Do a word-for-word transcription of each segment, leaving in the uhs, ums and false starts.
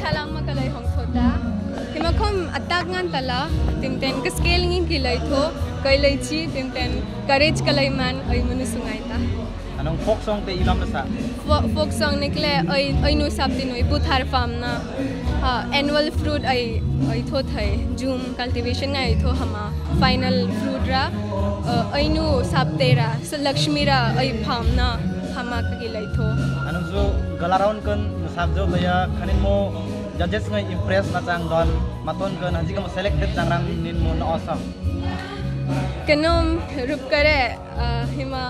Thalang ma kalai hong thota. Hima khom attack ngan tala, tim ten ka skill ngin ki lai tho, kai lai chi, tim ten courage kalai man, ai manu sungai ta. Anong folk song te ilom sa? Fo-, folk song nikle, ai, ai nu sap tin ai, buthar farm na. Ha, annual fruit ai, ai tho thai, jhum cultivation ngai ai tho hama, final fruit ra, eh, ai nu sap te ra. So Lakshmi ra ai farm na hama ka ki lai tho. Anong jo gala round kan sap jo taya khanin mo judges ngai impress na chang don maton kan haji ka mo selected chang rang nin mo na awesome. Kanom rup kare, ah, hima,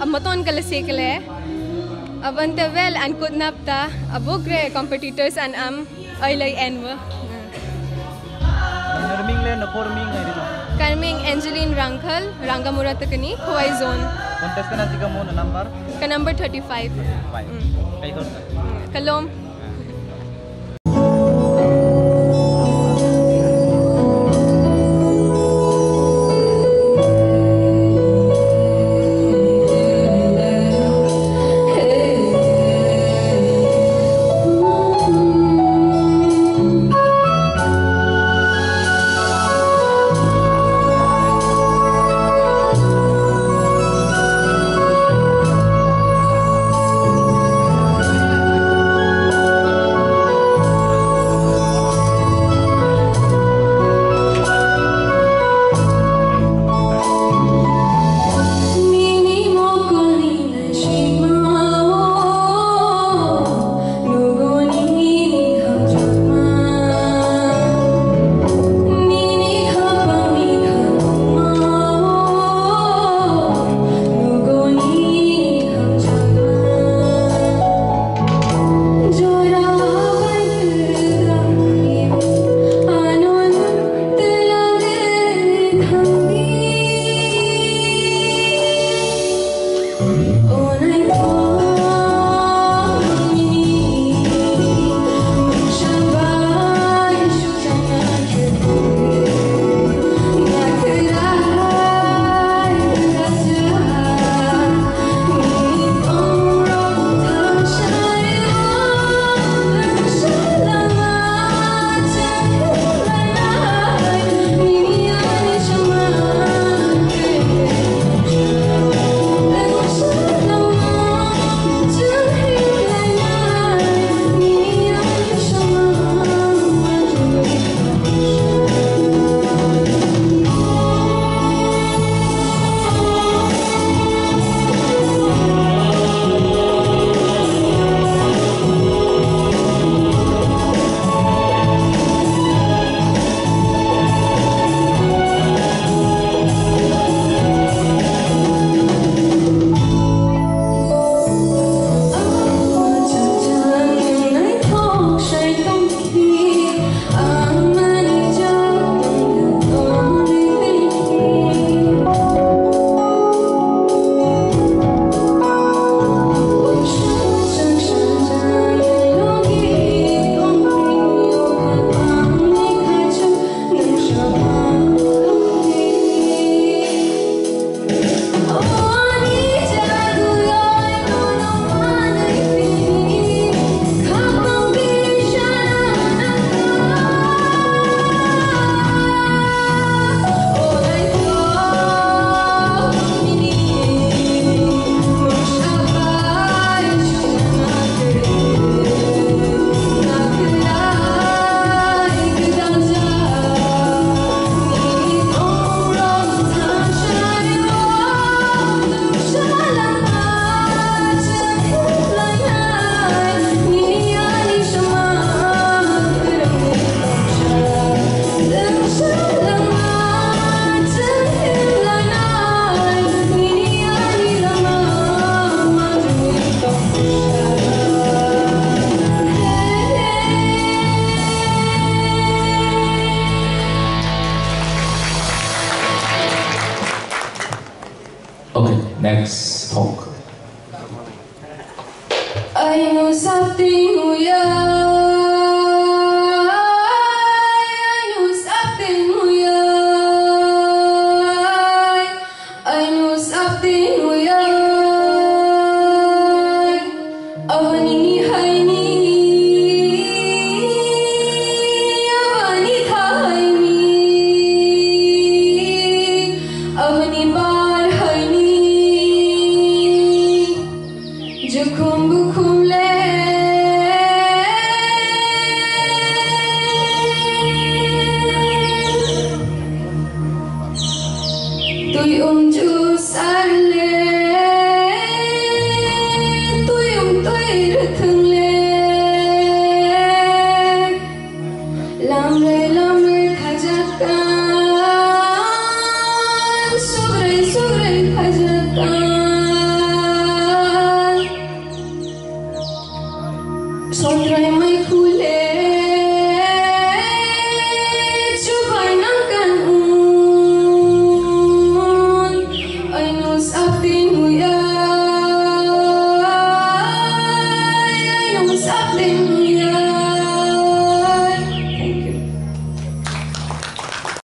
ah, maton kala sekle. Abante well an kut napta, abuk re competitors an am. Ai lai en wa. Nô ming le, nô por ming ai ri. Ka ming Angeline Rangkhal, Rangamura Takani, Khowai Zone. Contestant aji ka mo na number? Ka number thirty-five. Five. Mm. Kai kor sa? Mm. Kalom. Okay, next talk. Bơkhum le, tui um ju sar le, tui um tui rơthơng le, lam rai lam rai khajatan, suk rai suk rai khajatan. Sot rai mai khul le,